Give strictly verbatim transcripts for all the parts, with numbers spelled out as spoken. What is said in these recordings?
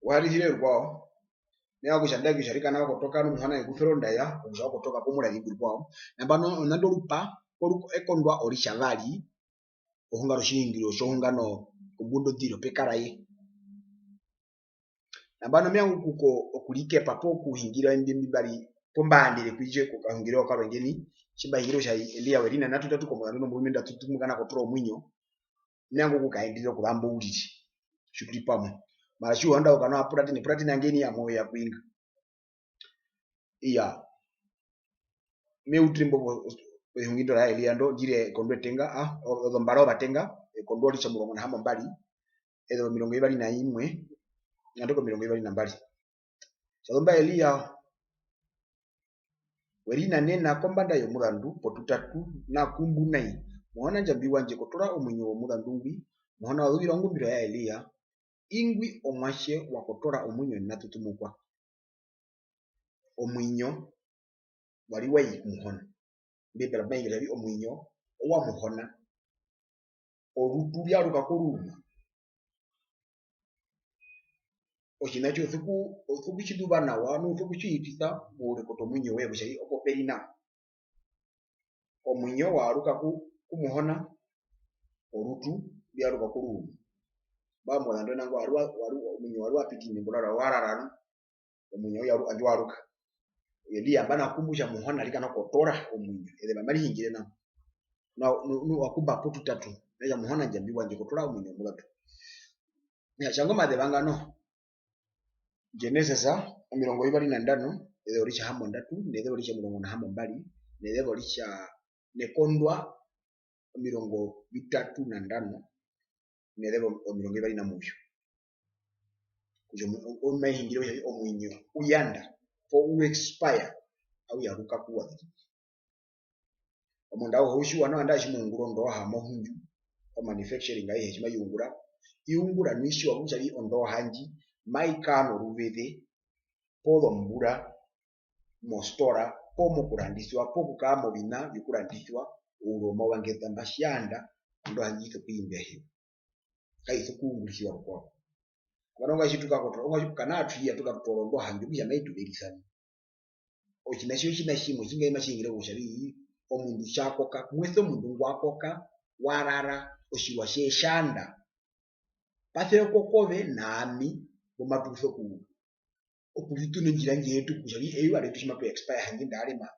Wa raisire rukwao. Me vanga kutja nandarire kutja arikana wa kotoka nu Muhona e ku sere ondaya, kutja wa kotoka pomurazi ngwi rukwao. Nambano onando orupa, oru-, ekondwa oritjavari, ohunga rotjihungiriro tjohunga no kombunda ondiro pekara ye. Nambano me vanga okuko-, okurikepa poo kuhungira imbi mbi mba ri, poo mba yandere kutja kokahungire okarwe ngeni, tji mba hungire kutja Elia we rinana tutatu komuzandu nomurumendu a tutumuka na kotoora omuinyo, me vanga okukaenderera okuzamba uriri, tji tu ri pamwe. Mara tji u honda okana wa puratene, puratena ngeni ya moyo ya kuinga. Iya. Me utire mbo po-, pehungi ndo ra Elia ndo, ndi ri ekondwa etenga, ah, o-, ozombara ovatenga, ekondwa oritjamurongo na hambombari, ezeva omirongo ivari na imwe, nga ndu ko omirongo ivari na mbari. Tja zu mba Elia we rinanena kombanda yomuzandu potutatu, na kumbu nai, Muhona Ndjambi wandje, kotoora omuinyo womuzandu ngwi. Muhona wa zuvira ongumbiro ya Elia, ingwi omuatje wa kotoora omuinyo na tutumukwa. Omuinyo wa ri wa i ku Muhona. Ombeibela mai hungire kutja omuinyo owa Muhona. Orutu rwa yaruka koruuma. Otjiṋa tjo u soku-, u sokutjizuva nawa, nu u sokutjihitisa mourekoto womuinyo woye kutja opo pe ri nawa. Omuinyo wa yaruka ku, ku Muhona, orutu rwa yaruka koruuma. Mba mbo nando nangwa wa ri wa, wa ri, omuinyo wa ri wa piti mbi mbo rara, wa rara nu, omuinyo wa ru-, andjo wa yaruka. Elia nambano a kumbu kutja Muhona arikana kotoora omuinyo, ezeva mari hungire nao. Nu, nu, nu wa kumba potutatu, na tja Muhona Ndjambi wandje kotoora omuinyo womuzandu. Iya, tjanga omazeva nga noho. Genesis omirongo ivari na ndano, ezeva oritjahambondatu, nezeva oritjamurongo na hambombari, nezeva oritja-, nekondwa omirongo vitatu na ndano, nezeva omirongo ivari na muvyu. Kutja omu-, o-, o-, mai hungire kutja omuinyo u yanda, poo u expire, au yaruka ku wa ziki. Omundu auhe u tjiwa noho nandarire tji mo ungura ondooha mohundju, o manufacturing aihe tji mai ungura, i ungura nu i tjiwa kutja vi ondooha ndji mai kara noruveze pozombura mostora, poo mokurandisiwa, poo kukara moviṋa vyokurandisiwa, oure womayuva nge ṱa mba tji ya yanda, ondooha ndji i sokuimbwa i hewa. Kai sokuungurisiwa rukwao. Nambano ongwaye tji tu kakotora, ongwaye tji kana atu iya tu katoora ondooha ndjo, okutja mai tu verisa. Otjiṋa tjo, otjiṋa tjimwe tjinga matji hungire kutja vi, omundu tja koka, kumwe ese omundu ngwa koka, wa rara, otjiwa tje tja yanda. Pasere ko kove na ami, mbu matu soku-, okuvituna ondjira ndji yetu kutja vi eyuva retu tji matu expire handje ndaarema,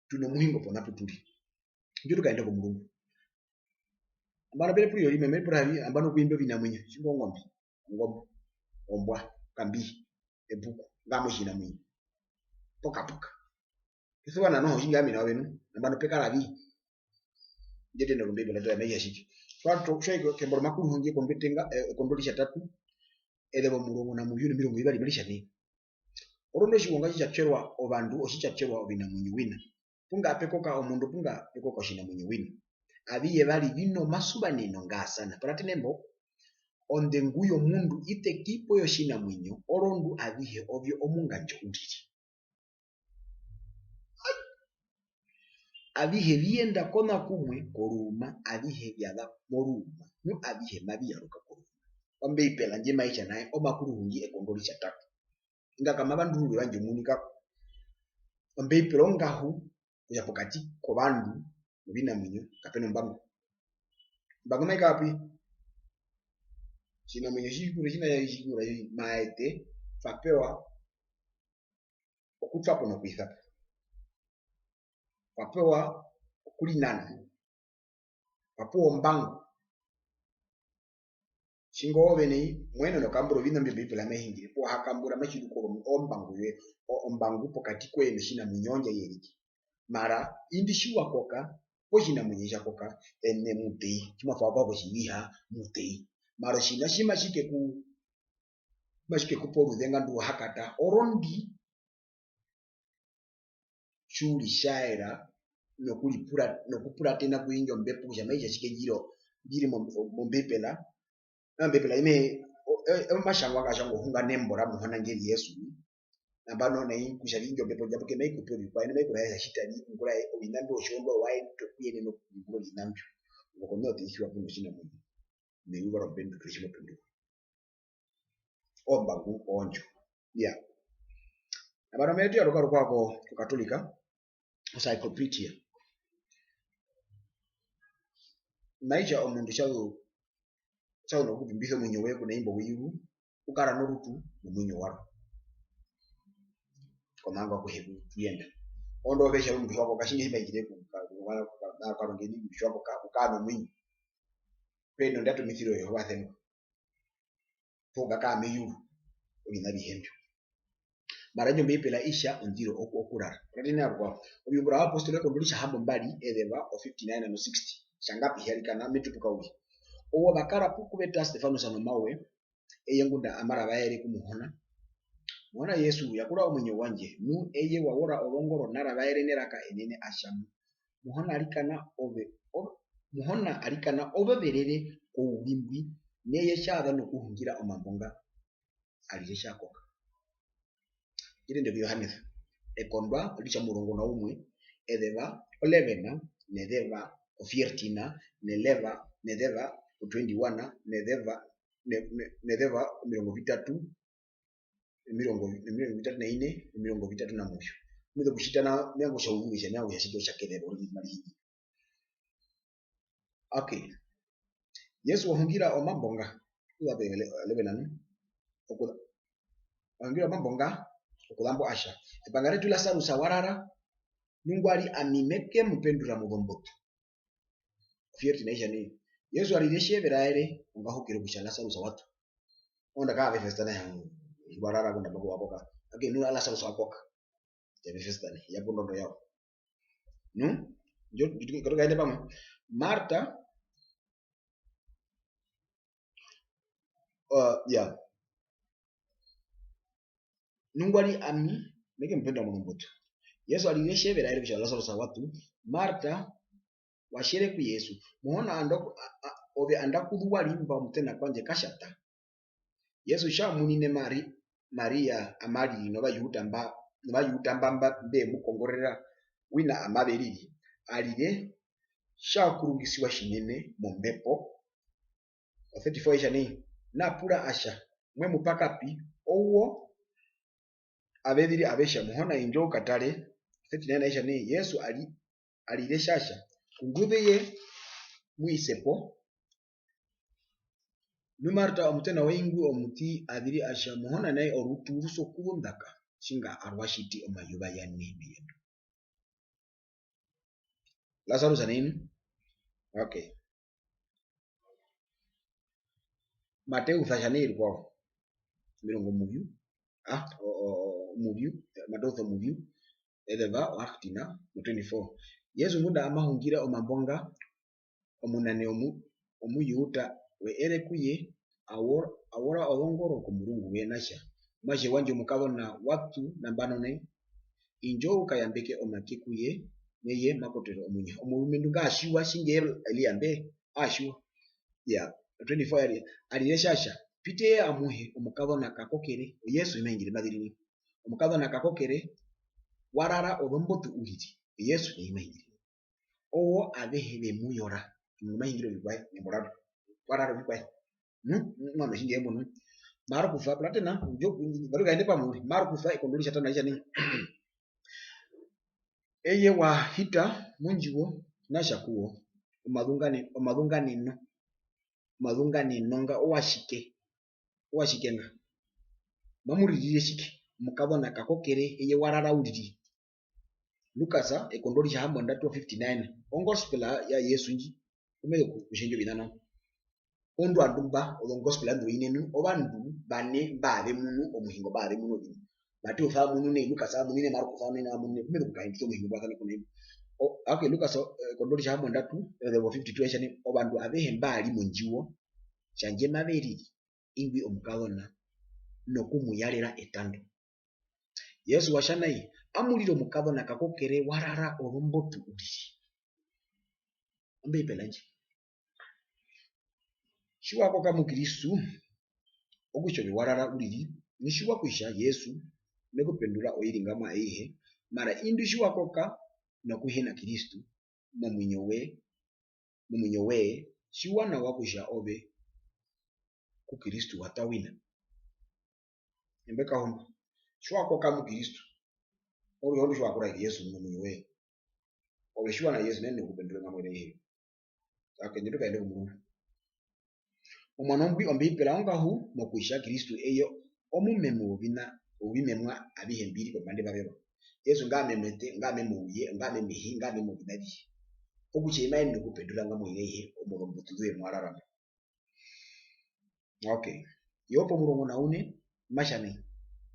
tu nomuhingo pona pu tu ri. Indjo tu kaende komurungu. Nambano pe ri epuriro rimwe, me ripura vi, nambano ku imbi ovinamuinyo, tjinga ongombe, ongombe, ombwa, okambihi, epuku, ngamwa otjinamuinyo. Pokapuka. Kesuva nao noho tjinga ami na ove nu, nambano pe kara vi. Indjo tu ende kOmbeibela tu tare mai tja tjike. Twa to-, twa i kembo rOmakuruhungi ekondwa etenga, eh, ekondwa oritjatatu, ezeva omurongo na muvyu nomirongo ivari mari tja nai. Orondu otjiwonga tji tja twerwa ovandu, otji tja twerwa ovinamuinyo wina. Punga pe koka omundu, punga pe koka otjinamuinyo wina. Avihe vari vi nomasuvaneno nga sana. Puratene mbo, ondengu yomundu i teki poyotjinamuinyo, orondu avihe ovyo omungandjo uriri. Avihe vi yenda kona kumwe koruuma, avihe vya za moruuma, nu avihe mavi yaruka koruuma. Ombeibela ndji mai tja nai Omakuruhungi ekondwa oritjatatu. Inga kama vandururwe vandje omuini kako. Ombeibela ongahu kutja pokati kovandu novinamuinyo kape na ombango. Ombango mai kara pi? Otjinamuinyo tji kura, otjiṋa tji kura, maete, twa pewa okutwa po nokuisa po. Wa pewa okurinana. Wa pewa ombango. Tjinga ove nai, mo yenene okukambura oviṋa mbyo Ombeibela mai hungire, poo ha kambura, matji zu kove ombango yoye, o-, ombango pokati koye notjinamuinyo ondja i erike. Mara, indu tji wa koka, poo otjinamuinyo tja koka, ene mu ṱi, tji mwa twa ko kotjiviha, mu ṱi. Mara otjiṋa tji matji ke ku-, matji ke ku pa oruzenga ndu u ha kata, orondu tji u ritjaera nokuripura-, nokupuratena ku indjo ombepo kutja mai tja tjike ndji ri mo-, mOmbeibela. Ombeibela ine, o-, e-, omatjangwa nga tjangwa ohunga nembo ra Muhona nge ri Jesu. Nambano nai kutja indjo ombepo ndjapuke mai ku pe ovikwaye, mai ku raere kutja tjita vi, ungura oviṋa mbyo, otjiwondo waye, okuyenena okuungura oviṋa mbyo. Okonoo te isiwa pu notjinamuinyo. Meyuva rombendukiro tji mo penduka. oombangu oondjo. Iya. Nambano me tu yaruka rukwao ko, ko Katolika, Encyclopedia. Mai tja omundu tja zu, tja zu nokupimbisa omuinyo woye kuna imbo weyuru, u kara norutu nomuinyo warwe. Komaango akuhe ku, ku yenda. Orondu ove tja zu omundu tji wa koka, tjinga tji mba hingire ku, ka, ku, ka, ka, ka, ka, ku kara nomuinyo. Pe no ndatumisiro Jehova a semba. Poo nga kara meyuru, oviṋa avihe mbyo. Mara indjo Ombeibela i tja ondiro oku-, okurara. Puratena rukwao. Oviungura vyOvaapostele ekondo ritjahambombari, ezeva o fifty-nine no sixty. Tjanga pi hi arikana, me tupuka uriri. Owo va kara pokuveta Stefanus nomawe, eye ngunda ama ravaere ku Muhona. Muhona Jesu, yakura omuinyo wandje. Nu eye wa wora ozongoro na ravaere neraka enene a tja, Muhona arikana ove, ove, Muhona arikana ove verere kouvi mbwi, neye tja za nokuhungira omambo nga, arire tja koka. Irende ku Johannes, ekondwa oritjamurongo na umwe, ezeva o eleven, nezeva o fourteen, neleva, nezeva o twenty-one, nezeva, ne-, ne-, nezeva omirongo vitatu, omirongo, omirongo vitatu na ine, omirongo vitatu na muvyu. Mu zu okutjita nao, me vanga kutja u zuve kutja, me vanga kutja tjike otja kezeva, ori mari hiti. Okay. Jesu wa hungira omambo nga, okuza pe ele-, eleven ano, okuza, wa hungira omambo nga, okuzambo a tja, epanga retu Lasarus wa rara, nungwari ami me ke mu pendura mozombotu. Fifteen ai tja nai, Jesu arire tje ve raere, ongahukire kutja Lasarus wa ṱu. Onda kaa ve festa nai, wa rara kunda mboko wa koka. Ake nu Lasarus wa koka. Tja ve festa nai, ya pondondo yawo. Nu? Njo, njo, njo, njo, njo, pamwe. Marta, uh, ya. Nungwari ami, me ke mu pendura mozombotu. Jesu arire tje ve raere kutja Lasarus wa ṱu, Marta wa tjere ku Jesu, Muhona, ando, a, a, ove andakuzu wa ri mba omutena kwandje ka tja ṱa. Jesu tja munine Mari-, Maria ama riri nOvajuda mba, nOvajuda mba, mba, mbe mu kongorera wina amave riri, arire tja kurungisiwa tjinene mombepo. O thirty-four ai tja nai, na pura a tja, mwe mu pa kapi? Owo ave ziri ave tja, Muhona, indjo u katare. Thirty-nine ai tja nai, Jesu ari-, arire tja tja, kunguzeye mu ise po. Nu Marta omutena wa ingwi omuṱi a ziri a tja, Muhona nai, orutu ru sokuzondaka, tjinga arwa tjiti omayuva yane meyendo. Lasarus nai nu? Okay. Mateus a tja nai rukwao? Omirongo muvyu. Ah, o, o, o, omuvyu. Mateus omuvyu. Ezeva o achttien no twenty-four. Jesu ngunda ama hungire omambo nga, omunane omu-, Omujuda we ere ku ye, a wor-, a wora ozongoro komurungu we na tja, Muatje wandje omukazona wa ṱu nambano nai, indjo u kayambeke omake ku ye, neye ma kotere omuinyo. Omurumendu nga a tjiwa tjinga e riyambe, a tjiwa. Ya, twenty-four ya ri, arire tja tja, piteye amuhe, omukazona ka kokere, o Jesu tji ma hingire ma ziri nai. Omukazona ka kokere, wa rara ozombotu uriri, o Jesu nai ma hingire. Owo avehe ve mu yora. Omundu ma hingire ovikwaye, embo rarwe. Wa rara ovikwaye. Nu? Mwana otjinga embo nu. Markus, puratena, ndjo, ngatu kaende pamwe uriri. Markus, ekondo ritjatano ai tja nai. Eye wa hita mondjuwo, na tja ku wo, omazungane-, omazunganeno. Omazunganeno nga owatjike? Owatjike nga? Mamu ririre tjike? Omukazona ka kokere, eye wa rara uriri. Lukas, ekondo ritjahambondatu o fifty-nine. Ongospela ya Jesu ndji. Ku me zu oku-, okutjendja oviṋa nao. Orondu ovandu mba, ozongospela nḓu ine nu, ovandu vane mba ve munu omuhingo, mba ve munu oviṋa. Mateus a munu nai, Lukas a munu nai, Markus a munu nai, a munu nai, ku me zu okukaendisa omuhingo mbwa sana ku nai. O, okay, Lukas, o, ekondo ritjahambondatu, ezeva o fifty-two, ai tja nai, ovandu avehe mba ri mondjuwo, tjandje mave riri, ingwi omukazona, nokumuyarera etando. Jesu wa tja nai, amu rire omukazona ka kokere wa rara ozombotu uriri. Ombeibela ndji. Tji wa koka mu Kristus, okutja ove wa rara uriri, nu tji wa kutja Jesu me ku pendura oiri ngamwa aihe, mara indu tji wa koka nokuhina Kristus momuinyo we, momuinyo woye, tjiwa nawa kutja ove ku Kristus wa tawina. Embo ekahunga. Tji wa koka mu Kristu, oruhe orondu tji wa kura Jesu momuinyo woye. Ove tji u na Jesu, me yenene okukupendura ngamwa ira ihe. Oke, indjo tu kaende komurungu. Omuano mbwi Ombeibela ongahu mokutja Kristu eye omumeme woviṋa, wovimemwa avihe mbi ri kombanda yevaverwa. Jesu nga memete, nga meme ouye, nga meme ehi, nga meme oviṋa avihe. Okutja eye ma yenene okupendura ngamwa ira ihe omozombotu zoye mu wa rarama. Ok. Job omurongo na une, ma tja nai.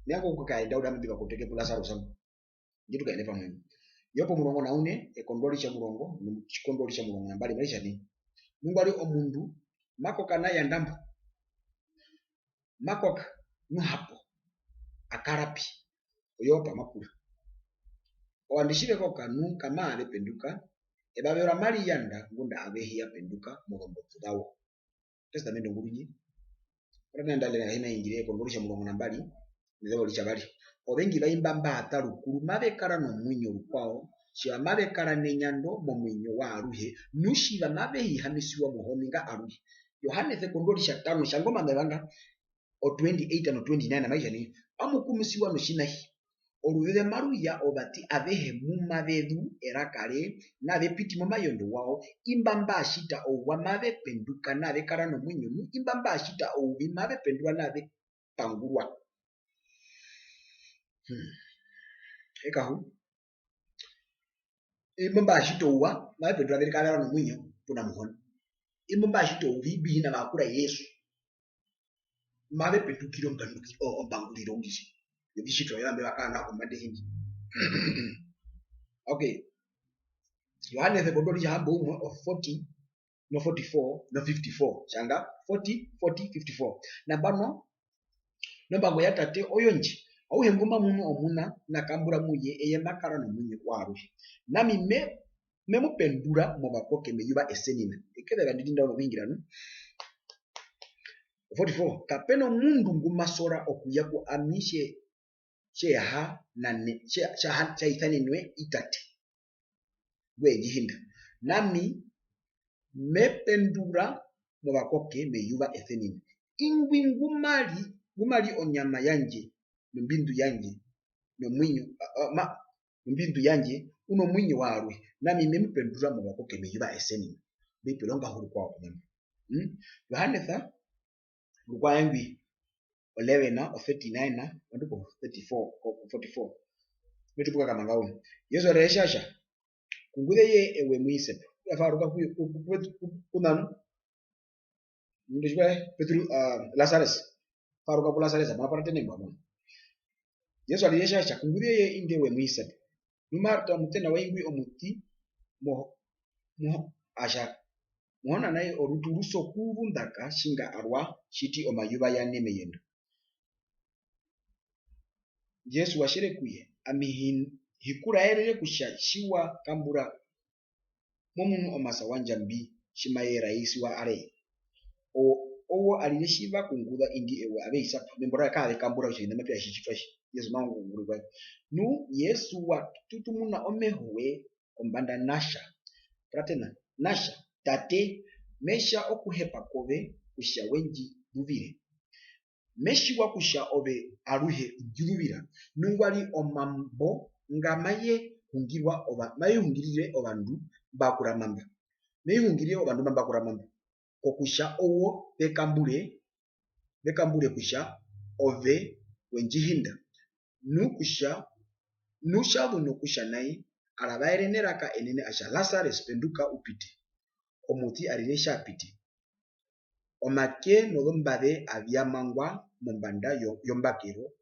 Me vanga okukaenda uriri mbi kakoteke pu Lasarus. Indjo tu kaende pamwe. Job omurongo na une, ekondwa oritjamurongo, ekondwa oritjamurongo na mbari, mari tja nai. Nungwari omundu ma koka na yanda mbo. Ma koka, nu hapo. A kara pi? Ojob ma pura. Ovandu tji ve koka nu kamaave penduka, evaverwa mari yanda ngunda ave hi ya penduka mozombotu zawo. Testamente Ongurunyi. Ora nenda lera hina ingire ekondwa oritjamurongo na mbari, nezeva oritjavari. Ovengi va imba mba ṱa rukuru mave kara nomuinyo rukwao, tjiva mave kara nenyando momuinyo waaruhe, nu tjiva mave hihamisiwa mohoninga aruhe. Johannes ekondwa oritjatano, tjanga omana evanga, o twenty-eight no twenty-nine, mai tja nai, amu kumisiwa notjiṋa hi. Oruveze maru ya ovaṱi avehe mu mave zuu eraka re, nave piti momayendo wawo, imba mba tjita ouwa mave penduka nave kara nomuinyo, nu imba mba tjita ouvi mave pendurwa nave pangurwa. Hmm. Ekahu. Imba mba tjita ouwa mave pendurwa ve kara nomuinyo puna Muhona. Imba mba tjita ouvi mbi hi na va kura Jesu. Mave pendukire ombanduki-, o-, ombanguriro uriri. Yovitjitwa vyao mbi va kara nao kombanda yehi ndi. Ok. Johannes ekondwa oritjahamboumwe, o forty, no forty-four, no fifty-four. Tjanga forty, forty, fifty-four. Nambano, nombango ya Tate oyo ndji, auhe ngu ma munu Omuna, na kambura mu ye, eye ma kara nomuinyo waaruhe. Nami me me mu pendura movakoke meyuva esenina. Ekezeva ndi ri nda uno kuhungira nu. Forty-four. Kape na omundu ngu ma sora okuya ku ami tje, tje ha nane, tje, tja ha, tja isanenwe i Tate, ngwe ndji hinda. Nami me pendura movakoke meyuva esenina. Ingwi ngu ma ri, ngu ma ri onyama yandje, nombindu yandje, nomuinyo, a, a, ma, nombindu yandje, u nomuinyo waaruhe, nami me mu pendura movakoke meyuva esenina. Mbi pera ongahu rukwao kunene. Hmm? Johannes, rukwao ngwi, eleven, o thirty-nine, ondu ko thirty-four, ko, ko forty-four. Me tupuka kamanga uno. Jesu arire tja tja, kunguze ye ewe mu Isepo. Ya faruka ku, ku, ku, ku, ku, kunanu. Mundu tjikwaye, Petru, ah, Lasarus. Faruka ku Lasarus, mwa paratene mba mwa. Jesu arire tja tja, kunguze ye inde we mu Isepo. Nu Marta, omuṱena wa ingwi omuṱi, mo, mo, a tja, Muhona nai orutu ru sokuvundaka tjinga arwa tjiti omayuva yane meyendo. Jesu wa tjere ku ye, ami hi, hi ku raerere kutja tji wa kambura mo munu omasa wa Ndjambi tji maye raisiwa are. O, owo arire tji va kunguza indi ewe ave isa po, membo rarwe kaave kambura kutja oviṋa mbi avi tjitwa tji, Jesu ma vanga okukungurikwa. Nu Jesu wa tutumuna omeho we kombanda na tja, puratena, na tja, Tate, me tja okuhepa kove kutja we ndji zuvire. Me tjiwa kutja ove aruhe u ndji zuvira, nungwari omambo nga maye hungirwa ova-, maye hungirire ovandu mba kurama mba. Me hungirire ovandu mba mba kurama mba, kokutja owo ve kambure, ve kambure kutja ove we ndji hinda. Nu kutja, nu tja zu nokutja nai, a ravaere neraka enene a tja, Lasarus, penduka u pite. Omuṱi arire tja piti. Omake nozombaze avya mangwa mombanda yo-, yombakero,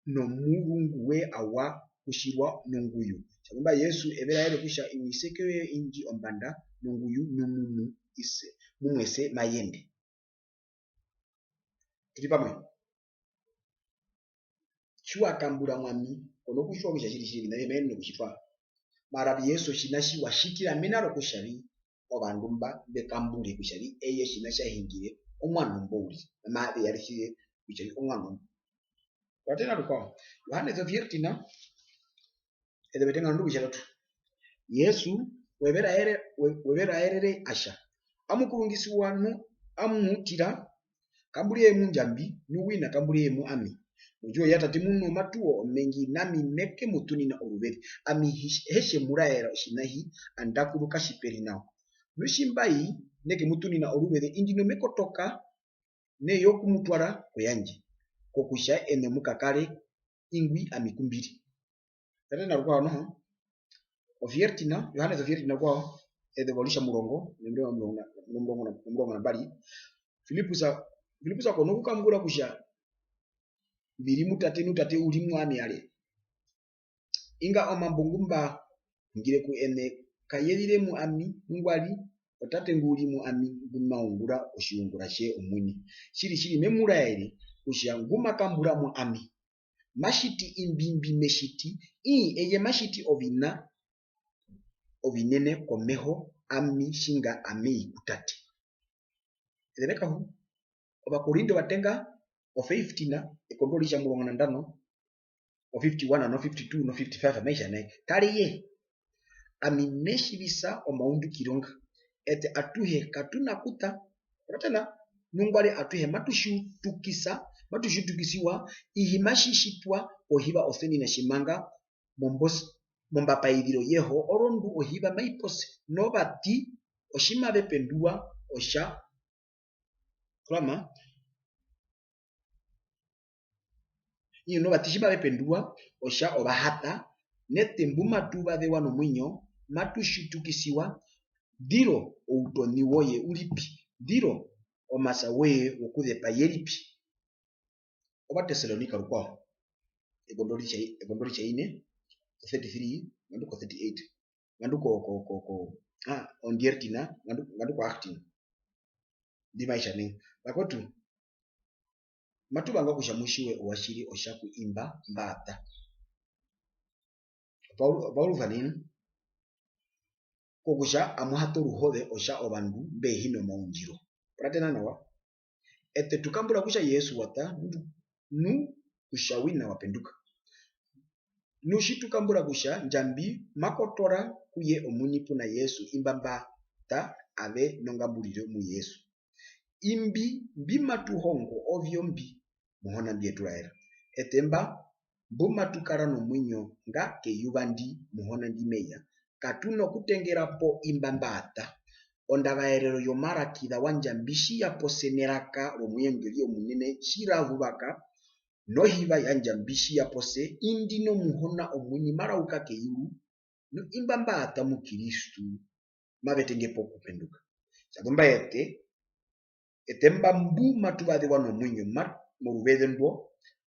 nomurungu we awa kutjirwa nonguyu. Tjazumba Jesu eve raere kutja, iwiseke yoye indji ombanda nonguyu, nu mu mu ise, mu mu ese ma yende. Tu ri pamwe? Tji wa kambura mu ami, ko na kutjiwa kutja tjiri tjiri oviṋa avihe vi mayenene okutjitwa. Mara Jesu otjiṋa tji wa tjitira mena rokutja vi ovandu mba ve kambure kutja vi eye otjiṋa tja hingire omuano mbo uriri, mave yarisire kutja vi omuano mbo. Kwatena rukwao, Johannes o veertien, ezeva etenga nondu kutja tatu. Jesu we ve raere-, we-, we ve raerere a tja, amu kurungisiwa nu amu tira, kamburiye mu Ndjambi, nu wina kamburiye mu ami. Mondjuwo ya Tate mu nomatuwo omengi, nami me ke mu tunina oruveze. Ami hi-, he tje mu raera otjiṋa hi, andakuzu katji pe ri nawa. Nu tji mba i, me ke mu tunina oruveze, indino me kotoka, ne yo ku mu twara koyandje, kokutja eṋe mu kakare ingwi ami ku mbi ri. Tatena rukwao noho, o veertien, Johannes o veertien rukwao, ezeva oritjamurongo, omurongo na, omurongo na, omurongo na mbari. Filippus, Filippus a kona okukambura kutja, mbi ri mu Tate, nu Tate u ri mu ami are. Inga omambo ngu mba hungire ku eṋe, kaye rire mu ami, nungwari o Tate ngu ri mu ami, ngu ma ungura otjiungura tje omuini. Tjiri, tjiri, me mu raere kutja ngu ma kambura mu ami, ma tjiti imbi mbi me tjiti, ii, eye ma tjiti oviṋa ovinene komeho ami, tjinga ame i ku Tate. Ezeva ekahu, Ovakorinte ovatenga o fifteen, ekondo oritjamurongo na ndano, o fifty-one no fifty-two no fifty-five, mai tja nai: Tareye, ami me tjivisa omaundukiro nga, eṱe atuhe katu na kuṱa, puratena, nungwari atuhe matu tjitukisa, matu tjitukisiwa, ihi matji tjitwa pohiva osenina tjimanga mombos-, mombapaiziro yeho, orondu ohiva mai pose, novati otji mave penduwa otja, kurama, ii, novati tji mave penduwa otja ovahata, neṱe mbu matu vazewa nomuinyo, matu tjitukisiwa, ndiro outoni woye u ri pi? Ndiro omasa woye wokuzepa ye ri pi? Ovatesalonika rukwao, ekondo ritja-, ekondo ritjaine, thirty-three, nga ndu ko thirty-eight, nga ndu ko, ko, ko, ko, ah, o dertien, nga ndu, nga ndu ko achttien. Ndi mai tja nai: Vakwetu, matu vanga kutja mu tjiwe ouatjiri otja ku imba mba ṱa. Paul-, Paulus nai, kokutja amu ha ṱa oruhoze otja ovandu mbe hi nomaundjiro. Puratena nawa. Eṱe tu kambura kutja Jesu wa ṱa, ndu-, nu kutja wina wa penduka. Nu tji tu kambura kutja Ndjambi ma kotora ku ye omuini puna Jesu, imba mba ṱa ave nongamburiro mu Jesu. Imbi mbi matu hongo ovyo mbi Muhona mbye tu raera. Eṱe mba, mbu matu kara nomuinyo nga keyuva ndi Muhona ndi me ya, katu nokutengera po imba mba ṱa. Ondavaerero yomarakiza wa Ndjambi tji ya pose neraka romuengeri omunene tji ra zuvaka, nohiva ya Ndjambi tji ya pose, indi nomuhona omuini ma rauka keyuru, nu imba mba ṱa mu Kristu mave tenge po okupenduka. Tjazumba eṱe, eṱe mba mbu matu vazewa nomuinyo ma-, moruveze ndwo,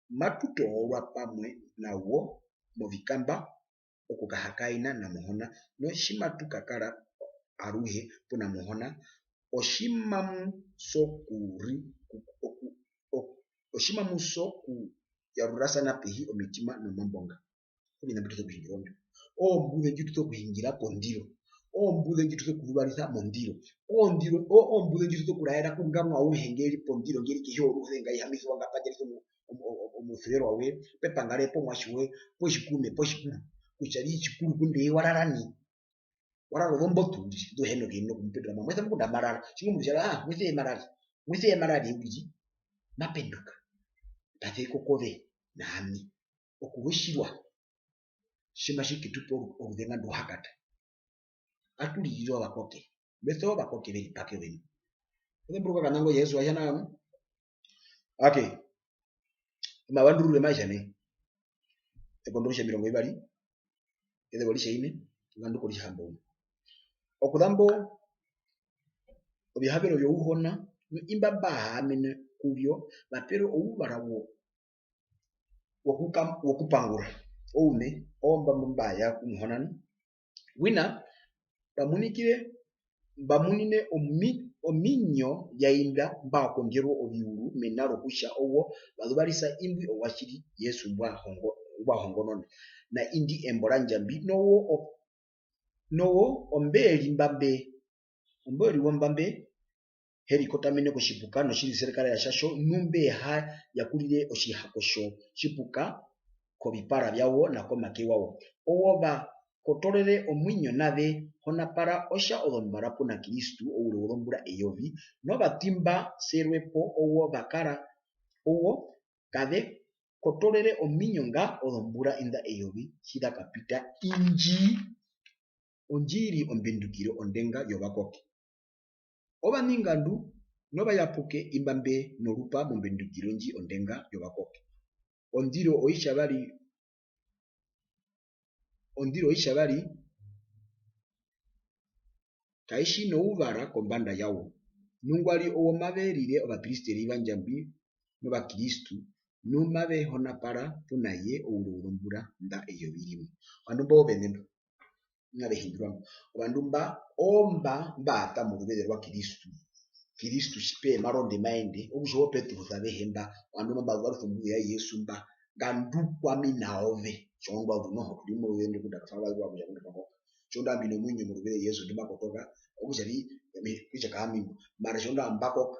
matu toorwa pamwe na wo movikamba okukahakaena na Muhona, nu tji matu kakara aruhe puna Muhona, otji mamu sokuri-, oku-, oku-, oku-, otji mamu sokuyarurasana pehi omitima nomambo nga. Oviṋa mbi tu sokuhungira ovyo. Oombuze ndji tu sokuhungira pondiro. Oombuze ndji tu sokuzuvarisa mondiro. Oondiro, o-, oombuze ndji tu sokuraera kungamwa auhe nge ri pondiro, nge ri kehi yoruhoze, nga ihamisiwa, nga pandjarisa omu-, omu-, omu-, omusuverwa we, pepanga re, pomuatje we, potjikuume, potjikuru. Kutja ri tjikuru kunde wa rara nai. Wa rara ozombotu uriri, ndu hi na kuyenena okumupendura. Mama, mwese mukunda ma rara. Tjimwe omundu tja tja, ah, mwese ma rara. Mwese ma rara uriri. Ma penduka. Pasi ko kove na ami. Okurutjirwa. Tji matji ke tu pa oru-, oruzenga ndu ha kata. Atu ririre ovakoke. Mbe so ovakoke ve ri pake oveni. Ozemburuka kanango Jesu wa tja nao. Okay. Omavandururiro mai tja nai. Ekondo ritja omirongo vivari, ezeva oritjaine, nga ndu ko ritjahamboumwe. Okuzambo ovihavero vyouhona, nu imba mba haamene ku vyo, va pewa ouvara wo-, wokuka-, wokupangura. Ouṋe, oomba mbu mba ya ku Muhona nu. Wina, mba munikire, mba munine omi-, ominyo ya imba mba kondjerwa oviuru mena rokutja owo va zuvarisa imbwi ouatjiri Jesu mbwa hongo-, mbwa hongonona. Na indi embo ra Ndjambi, nowo o-, nowo ombe ri mba mbe, ombe ri wo mba mbe, he rikotamene kotjipuka notjiriserekarera tjatjo, nu mbe ha yakurire otjihako tjotjipuka kovipara vyawo na komake wawo. Owo va kotorere omuinyo nave honapara otja ozombara puna Kristu oure wozombura eyovi, novaṱi mba serwe po owo va kara, owo kave kotorere ominyo nga ozombura inḓa eyovi tji za kapita, indji ondji ri ombendukiro ondenga yovakoke. Ovaningandu novayapuke imba mbe norupa mombendukiro ndji ondenga yovakoke. Ondiro oitjavari, ondiro oitjavari kai tji nouvara kombanda yawo. Nungwari owo mave rire ovapristeri va Ndjambi nOvakristu, nu mave honapara puna ye oure wozombura nḓa eyovi rimwe. Ovandu mbo ovene mbo, mave hindurwa mbo. Ovandu mba, oomba mba ṱa moruveze rwa Kristu. Kristu tji pe ya maronde ma ende, okutja owo Petrus avehe mba, ovandu mba mba varisa ombuze ya Jesu mba, nga ndu kwami na ove, tjongwa ozu noho tu ri moruveze ndwi kutja katwa vazirwa kutja kunda kakoka. Tjongwa mbi nomuinyo moruveze Jesu ndu ma kotoka, okutja vi, kutja kaami mbo. Mara tjongwa mba koka,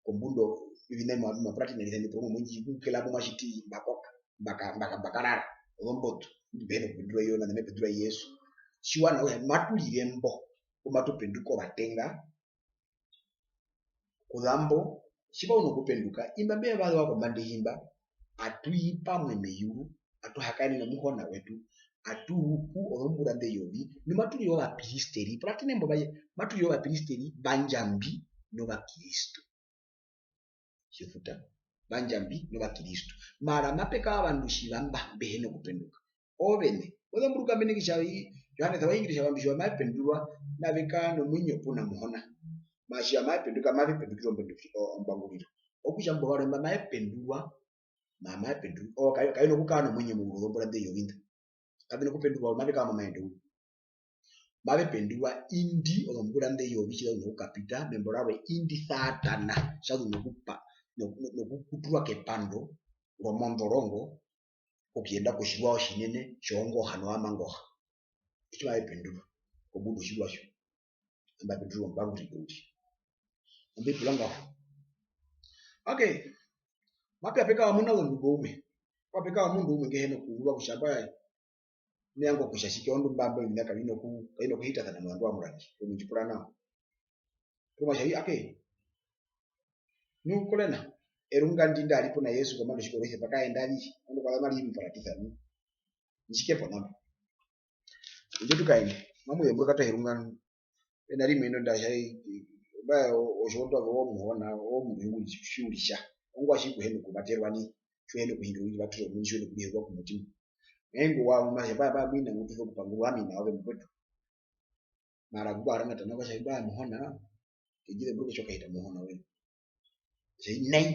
kombunda oviṋa imwe avi ma puratene, avihe mbi porumwe, mo ndji kukela mo ma tjiti mba koka, mba ka-, mba ka-, mba karara, ozombotu, mbi hi na kupendura iyo, nane me pendura Jesu. Tjiwa nawa kutja matu rire mbo, ku matu penduka ovatenga, kuzambo, tji va uno kupenduka, imba mbe ya va zewa kombanda yehi mba, atu i pamwe meyuru, atu hakaene nomuhona wetu, atu hupu ozombura nḓe eyovi, nu matu rire ovapristeri, puratene mbo vaye, matu rire ovapristeri va Ndjambi nOvakristu. Tjifuta, va Ndjambi nOvakristu. Mara mape kara ovandu tjiva mba mbe hi na kupenduka. Ovene. Ozemburuka mbe nene kutja i-, Johannes wa hingire kutja ovandu tjiva mave pendurwa, mave kara nomuinyo puna Muhona. Mara tjiva mave penduka, mave pendukire ombenduki-, o-, ombanguriro. Okutja mbo varwe mba mave pendurwa, mara mave pendurwa. O, kavi-, kavi na kukara nomuinyo moure wozombura nḓe eyovi nḓa. Kavi na kupendurwa, mave kara momaendo uriri. Mave pendurwa indi ozombura nḓe eyovi tji za zu nokukapita, membo rarwe indi Satana tja zu nokupa-, noku-, nokukuturwa kepando romondorongo, okuyenda kotjirwa otjinene tjoongoha novamangoha. Otjo mave pendurwa kombunda yotjirwa tjo. Mba pendurwa ombanguriro uriri. Ombeibela ngaho. Okay. Mape ya pe kara omuna wondunge umwe. Mape kara omundu umwe ngu hi na kuyuva kutja mbwae, me vanga okutja tjike, orondu mba mba oviṋa kavi na ku-, kavi na kuhitasana novandu va murange, omundjipura nao. Porumwe a tja vi, ake, nu korena, erunga ndi nda ri puna Jesu kombanda yotjikoroise pa kaenda vi, orondu kwa za mari moparatisa nu. Ndji ke pona mbo. Indjo tu kaende, mamu zemburuka atuhe erunga, ena rimwe ndo nda tja, mbwae, o-, otjo ndu ove omuhona, omundu ngu ri tji u ri tja. Ongwaye tji ku hi na kuvaterwa nai, tji u hi na kuhindura ovivatere vyomuini, tji u hi na kurihirwa komutima. Nenge wa, u ma tja, mbwae, mbwae, muina ngu tu sokupangurwa ami na ove mukwetu. Mara ku kwa rangata nao ka tja, mbwae, muhona, ke ndji zemburuka tji wa kahita muhona woye. Tja i nai,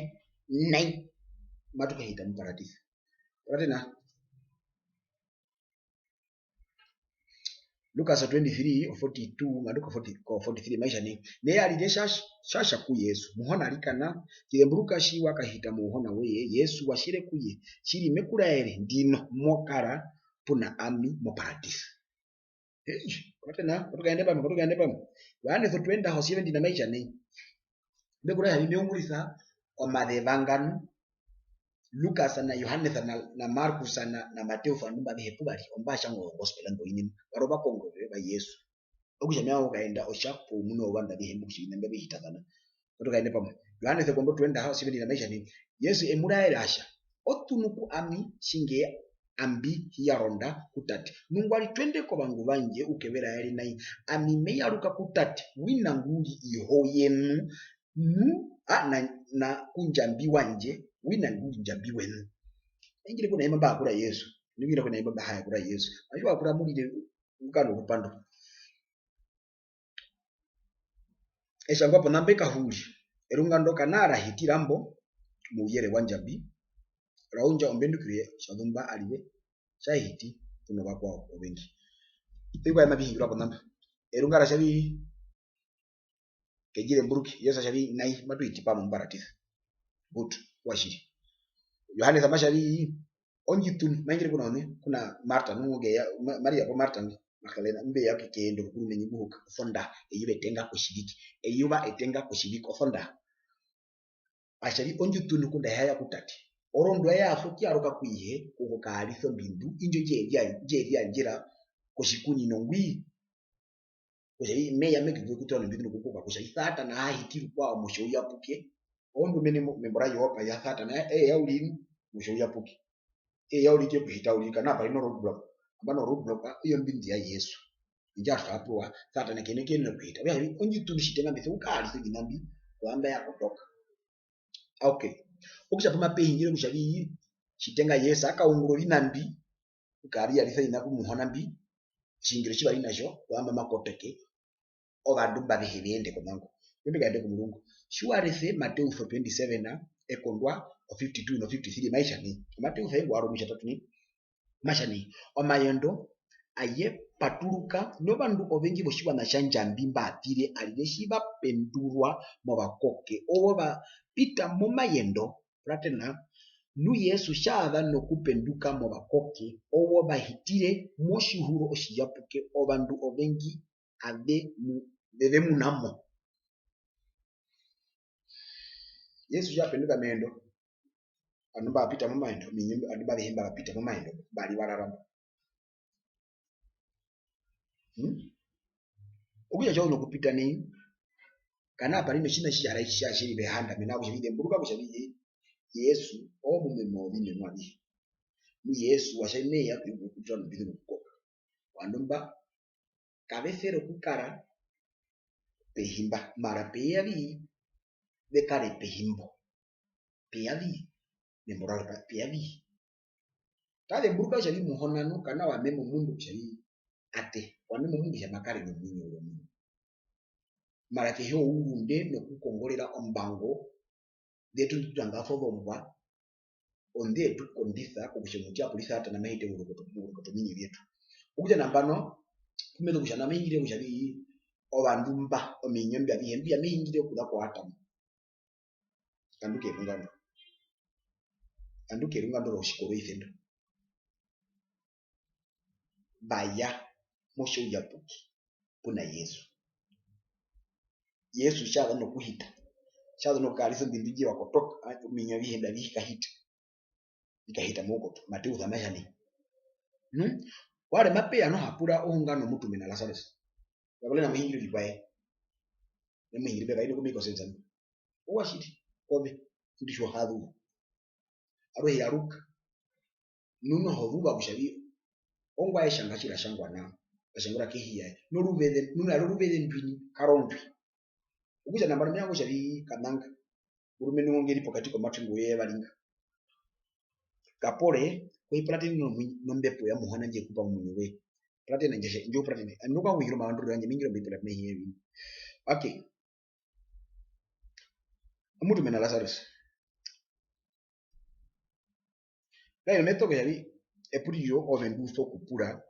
nai, matu kahita moparatisa. Puratena. Lukas twenty-three, forty-two, nga Lukas forty, ko forty-three, mai tja nai. Neye arire tja, tja tja ku Jesu, Muhona arikana, tji zemburuka tji wa kahita mouhona woye, Jesu wa tjere ku ye, Tjiri me ku raere, ndino mo kara puna ami moparatisa. Hei, kwatena, kwatukaende pamwe, kwatukaende pamwe. Johannes twenty, seventeen, mai tja nai. Mbe ku raere, me ungurisa omazeva nga nu, Lukas na Johannes na, na Markus na, na Mateus, ovandu mba avehe pu va ri, omba tjanga ozogospel ndo oinima, va ri ovakongorere va Jesu. Okutja me vanga okukaenda otja poumune wovandu avehe mbo kutja oviṋa mbyo avi hitasana. Matu kaende pamwe. Johannes ekondo twenty, seventeen, mai tja nai. Jesu e mu raere a tja, O ṱunu ku ami tjinga ambi hi ya ronda ku Tate. Nungwari twende kovangu vandje u ke ve raere nai. Ami me yaruka ku Tate, wina ngu ri Iho yeṋu, nu, a, na, na ku Ndjambi wandje, wina ngu ri Ndjambi weṋu. Indji ri ku na imba mba yakura Jesu. Indji ri ku na imba mba ha yakura Jesu. Ayo yakura murire ukano kupando. E tjangwa pona mbe kahuri. Erunga ndo kanaa ra hitira mbo mouyere wa Ndjambi, ra undja ombendukiro ye, tja zumba arive tja hiti puna vakwao ovengi. Ovikwaye mavi hingirwa pona mba. Erunga ra tja vi, ke ndji zemburuke, Jesu a tja vi, nai, matu hiti pamwe moparatisa. Good, wa tjiri. Johannes ama tja vi, o ndji ṱunu, mai ndji ri ku na one, ku na Marta, nu nge ya, Ma-, Maria po Marta nge, Magdalena, mbe ya ke-, keendo rokurumenye ngu huka, Sondaha, eyuva etenga kotjivike. Eyuva etenga kotjivike, Sondaha. A tja vi, o ndji ṱunu ngunda e hi ya ku Tate. Orondu eye a sokuyaruka ku Ihe, okukaarisa ombindu, indjo ndje ri ya-, ndje ri yandjera kotjikunino ngwi. Kutja i-, me ya meke nge okutoora nombindu nokukoka, kutja i Satana a hiti rukwao motjouyapuke. Orondu mene mo-, membo ra Jehova ya Satana, e ya uriri, kutja u yapuke. Eye ya uriri okuhita uriri, kana pa ri no roadblock. Nambano roadblock, ah, iyo ombindu ya Jesu. Indjo atwa apewa, Satana ke na kuyenena okuhita. Okutja, ondjitu tjitenga mbi se, u kaarise oviṋa mbi, kuzambo ya kotoka. Okay. Okutja pu mape hingire kutja vi, tjitenga Jesu a kaungura oviṋa mbi, u kariyarisa oviṋa ku Muhona mbi, otjihungiro tji va ri na tjo, kuzambo ma kotoke, ovandu mba avehe ve ende konango. Ndu kaende komurungu. Tji wa rese Mateus twenty-seven, ekondwa o fifty-two no fifty-three, mai tja nai. Mateus aye ngwa ri omutjatatu nai. Mai tja nai. Omayendo aye paturuka, novandu ovengi votjiwaṋa tja Ndjambi mba tire, arire tji va pendurwa movakoke. Owo va pita momayendo, puratena, nu Jesu tja za nokupenduka movakoke, owo va hitire motjihuro otjiyapuke, ovandu ovengi ave mu-, ve ve muna mo. Jesu tja penduka meyendo, ovandu mba va pita momayendo, ominyo, ovandu mba avehe mba va pita momayendo, mba ri va rara mbo. Hmm? Okutja tja uno kupita nai, kana pa ri notjiṋa tji tja ri tja tjiri ve handa, mena rokutja vi zemburuka kutja vi Jesu omumeme wovineno avihe. Nu Jesu wa tja me ya okuyekukutura nombizi nokukoka. Ovandu mba kave sere okukara pehi mba, mara pe ya vi ve kare pehi mbo. Pe ya vi, membo rarwe pa-, pe ya vi. Ka zemburuka kutja vi Muhona nu, kana wa mema omundu kutja vi ate, wa mema omundu kutja ma kare nomuinyo uriri omundu. Mara kehe ourunde nokukongorera ombango, nḓe tu, nḓe tu tanga ozombwa, onḓe tu kondisa kokutja omuti a purisa Satana ma hite moukoto, moukoto wominyo vyetu. Okutja nambano, pu me zu kutja nao me hingire kutja vi, ovandu mba, ominyo mbi avihe mbi ame hingire okuza ku Adam. Ngandu kerunga ndo. Ngandu kerunga ndo rotjikoroise ndo. Mba ya motjouyapuke puna Jesu. Jesu tja za nokuhita. Tja za nokukaarisa ombindu ndji wa kotoka, a, ominyo avihe mbi avi kahita. Vi kahita moukoto. Mateus ama tja nai. Hmm? Warwe mape ya noho a pura ohunga nomutume na Lazarus. Kakule na muhingire vikwaye. Ne muhingire mbeka ino kumiko senza. Owa tjiti, kove, indi tjo ha zuva. Aruhe yaruka. Nu noho zuva kutja vi, ongwaye tjanga tji ra tjangwa nao. Ra tjangwa kehi yaye. Noruveze, nu na ri oruveze ndwi nai, ka ri ondwi. Okutja nambano me vanga kutja vi kananga. Omurumendu ngo ngu ri pokati komatwi ngo yevari nga. Ka pore, ko i puratene nomu-, nombepo ya Muhona ndje ku pa momuinyo woye. Puratena ndje, ndjo puratene. Ami nokwa ngwihira omavanduriro yandje, me hingire ombepo ya Muhona. Okay. Omutume na Lazarus. Kaino me tokea vi, epuriro ove ndu sokupura,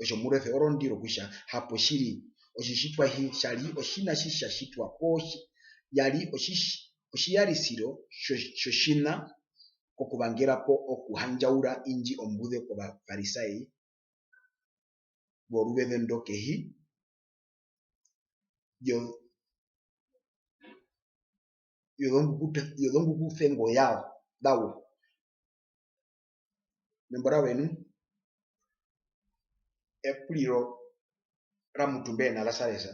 otjomurese orondi rokutja, hapo tjiri, otjitjitwa hi tja ri otjiṋa tji tja tjitwa poo tji-, ya ri otji-, otjiyarisiro tjo-, tjotjiṋa kokuvangera po okuhandjaura indji ombuze kOvafarisai voruveze ndo kehi yo-, yozonguku-, yozongukusengo yao, zawo. Membo rarwe nu, epuriro ra mutu mbena Lasarus,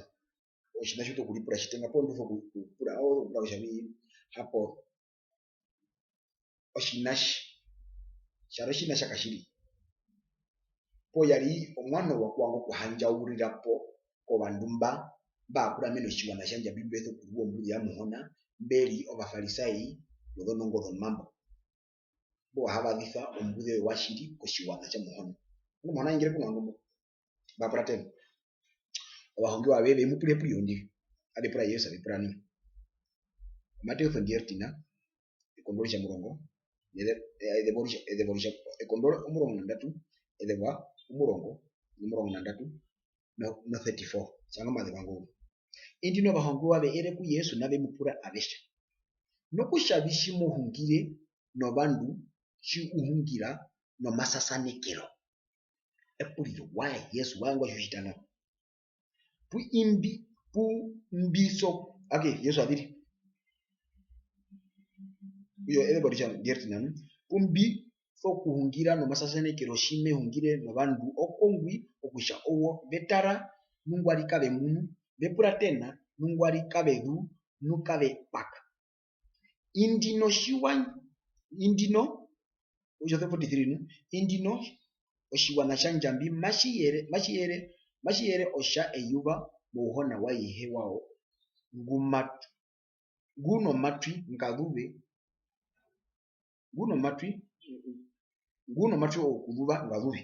otjiṋa tji u sokuripura tjitenga, poo ndu sokupura, ove u sokupura kutja nai, hapo, otjiṋa tji, tja ri otjiṋa tja katjiri. Poo ya ri omuano wa kuvanga okuhandjaurira po kovandu mba, mba kuramena otjiwaṋa tjandje, mbi mbe sokuzuva ombuze ya Muhona, mbe ri Ovafarisai nozonongo zomambo. Mbo ha vazisa ombuze yowatjiri kotjiwaṋa tja Muhona. Muhona a hingire ku novandu mbo. Mba puratene. Ovahongewa ve, ve mu pura epuriro ndi. Ave pura Jesu, ave pura nai. Mateus ondertien, ekondwa oritjamurongo, neze-, eh, ezeva oritja-, ezeva oritja-, ekondwa omurongo na ndatu, ezeva omurongo, omurongo na ndatu, no, no thirty-four. Tjanga omazeva ngo. Indino ovahongewa ve ere ku Jesu nave mu pura ave tja, nokutja vi tji mo hungire novandu, tji u hungira nomasasanekero? Epuriro, why? Jesu, why ngwa tji u tjita nao? Pu imbi, pu mbi so-, okay, Jesu a ziri. Iyo, ezeva oritja-, ndertien nao. Pu mbi sokuhungira nomasasanekero tji me hungire novandu, okongwi okutja owo ve tara, nungwari kave munu, ve puratena, nungwari kave zuu, nu kave paka. Indino tjiwa-, indino, okutja forty-three nu, indino otjiwaṋa tja Ndjambi matji yere, matji yere, matji yere otja eyuva mouhona wa ihe wawo ngu mat-, ngu nomatwi nga zuve, ngu nomatwi, ngu nomatwi okuzuva nga zuve.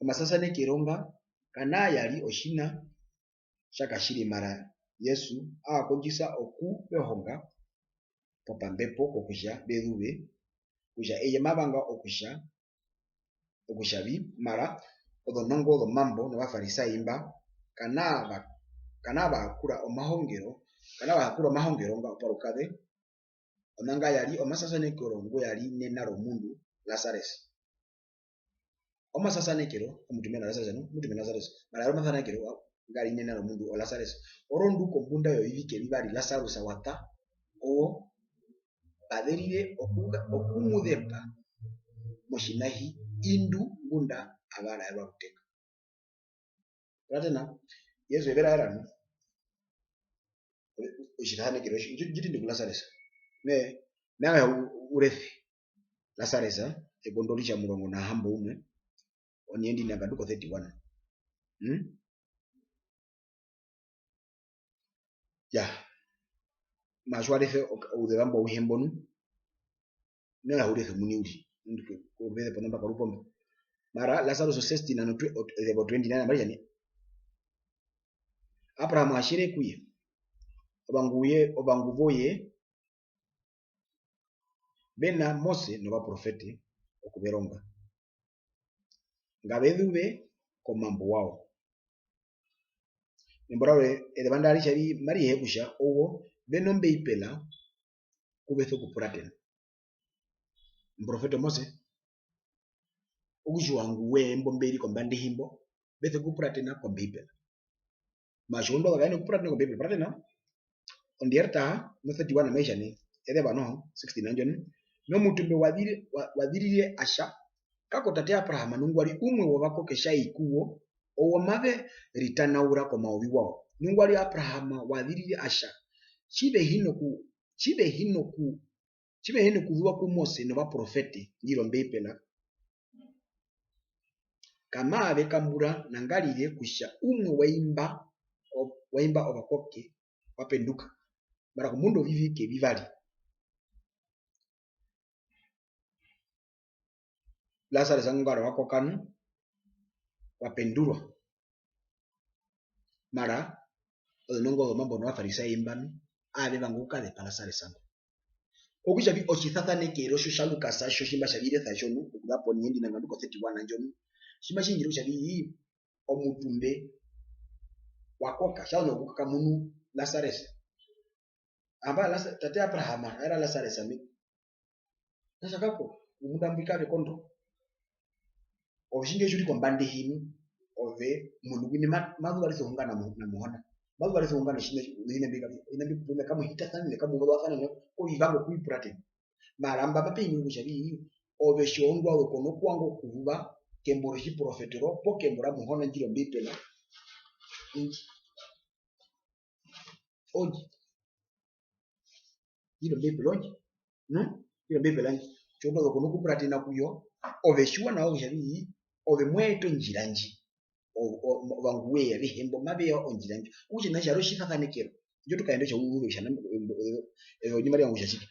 Omasasanekero nga kanaa ya ri otjiṋa tja katjiri, mara Jesu aa kondjisa okuvehonga popambepo kokutja ve zuve kutja eye ma vanga okutja, okutja vi, mara ozonongo zomambo nOvafarisai mba kanaa va-, kanaa va yakura omahongero, kanaa va yakura omahongero nga oparukaze, omanga ya ri omasasanekero ngu ya ri nena romundu Lasarus. Omasasanekero, omutumbe na Lasarus, nu, omutumbe na Lasarus, mara ya ri omasasanekero nga ri nena romundu o Lasarus. Orondu kombunda yovivike vivari Lasarus wa ṱa, owo pa verire oku-, okumuzepa motjinahi indu ngunda ava raerwa rutenga. Puratena, Jesu e ve raera nu. Otjisasanekero, ndji-, ndji tindi ku Lasarus. Me, me vanga u-, u rese. Lasarus, ekondo ritjamurongo na hamboumwe, oniye ndina nga ndu ko thirty-one. Hmm? Ya. Matji wa rese oka-, ouzeva mbo auhe mbo nu. Me vanga u rese omuini uriri. Ndu ke-, ke-, rese pona mba karupomba. Mara Lasarus o sixteen ano twe-, o-, ezeva o twenty-nine, mari tja nai. Abraham a tjere ku ye. Ovangu ye, ovangu voye, ve na Mose novaprofete okuveronga. Nga ve zuve komambo wawo. Embo rarwe, ezeva nda ri tja vi mari hee kutja owo ve nOmbeibela ku ve sokupuratena. Omuprofete Mose, okutjiwa ngu we mbo mbe ri kombanda yehi mbo, ve sokupuratena kOmbeibela. Matji wa orondu ove kaena okupuratena kOmbeibela, puratena. Ondierta no thirty-one mai tja nai, ezeva noho, sixteen ndjo nu. Nomutumbe wa ziri-, wa-, wa zirire a tja, kako tate Abraham nungwari umwe wovakoke tja i ku wo, owo mave ritanaura komauvi wawo. Nungwari Abraham wa zirire a tja, tji ve hi noku-, tji ve hi noku-, tji ve hi nokuzuva ku Mose novaprofete, ndji ri Ombeibela, kamaave kambura nangarire kutja umwe wa imba o-, wa imba ovakoke wa penduka. Mara kombunda yovivike vivari, Lasarus ngu wa ri wa koka nu, wa pendurwa. Mara ozonongo zomambo nOvafarisai mba nu, aave vanga okukazepa Lasarus ngo. Okutja vi otjisasanekero tjo tja Lukas tjo tji mba tja vi resa tjo nu, okuza poniye ndina nga ndu ko thirty-one ndjo nu, tji matji hungire kutja vi, omutumbe wa koka, tja zu nokukoka a munu Lasarus. Amba Lasa-, tate Abraham, a raera Lasarus ami. Nasa kako, omundu mbwi kave kondo. Ove tjinga tji u ri kombanda yehi nu, ove omundu ngwi ma-, ma zuvarisa ohunga na Mu-, na Muhona. Ma zuvarisa ohunga notjiṋa tji-, noviṋa mbi, oviṋa mbi, oviṋa kamu hitasanene, kamu vasanene, kovivanga okuvipuratena. Mara mba mape hungire kutja vi, ove tji wa undwa ove ko na kuvanga okuzuva kembo rotjiprofetero, poo kembo ra Muhona ndji ri Ombeibela. Indji. Ondji. Ndji ri Ombeibela ondji. Nu? Ndji ri Ombeibela ondji. Tji wa undwa ove ko na kupuratena ku yo, ove tjiwa nawa kutja vi, ove mo eta ondjira ndji. O-, o-, ovangu voye avehe mbo mave ya ondjira ndjo. Okutja nai tja ri otjisasanekero. Indjo tu kaende kutja u zuve kutja nai, e-, e-, e-, ondjimariva kutja tjike.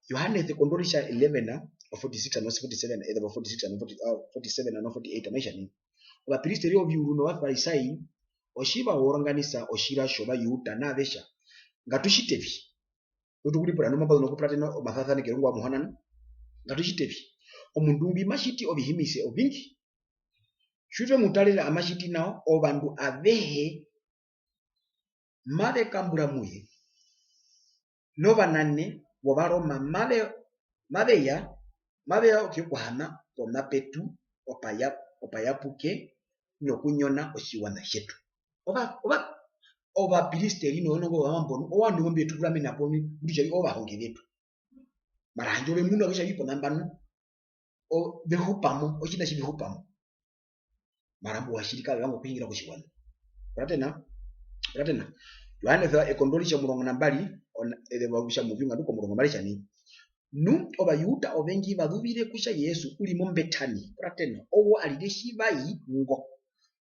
Johannes ekondo ritja eleven, o forty-six ano forty-seven, ezeva o forty-six ano forty, ah, forty-seven ano forty-eight, mai tja nai. Ovapristeri oviuru nOvafarisai, otji va woronganisa otjira tjOvajuda nao ve tja, ngatu tjite vi? Tu tu kuripura nu, mba zu nokupuratena omasasanekero ngo wa Muhona nu. Ngatu tjite vi? Omundu ngwi ma tjiti ovihimise ovingi. Tji twe mu tarere ama tjiti nao, ovandu avehe mave kambura mu ye, novanane wOvaroma mave, mave ya, mave ya okuyekuhama pomapetu opayapu-, opayapuke nokunyona otjiwaṋa tjetu. Ova, ova, ovapristeri nozonongo zomambo nu, ovandu mbo mbe tu kuramena po, mbi tu tja vi ovahonge vetu. Mara handje ove muna kutja vi ponamba nu, o-, ve hupa mo, otjiṋa tji ve hupa mo. Mara imbo ouatjiri kave vanga okuhungira kotjiwaṋa. Puratena, puratena. Johannes ekondo ritja omurongo na mbari, ona-, ezeva kutja muvyu nga ndu komurongo mari tja nai. Nu Ovajuda ovengi va zuvire kutja Jesu u ri moBetani, puratena, owo arire tji va i ngo.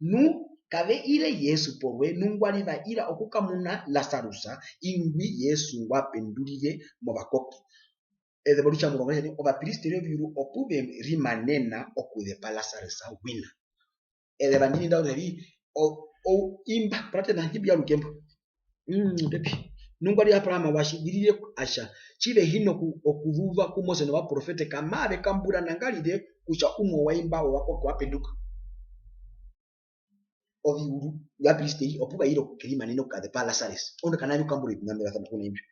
Nu kave ire Jesu porwe, nungwari va ira okukamuna Lasarus, ingwi Jesu ngwa pendurire movakoke. Ezeva oritjamurongo, ovapristeri oviuru opu ve rimanena okuzepa Lasarus wina. Ezeva ndini nda kutja vi, o, o, imba, puratena, hi mbi yaruke mbo. Mm, pepi. Nungwari Abraham wa tjivirire a tja, tji ve hi na oku-, okuzuva ku Moses novaprofete, kamaave kambura nangarire kutja umwe wa imba ovakoke wa penduka. Oviuru vyovapristeri opu va ire okukerimanena okukazepa Lasarus. Orondu kanaave okukambura oviṋa mbi va sana kuna imbyo.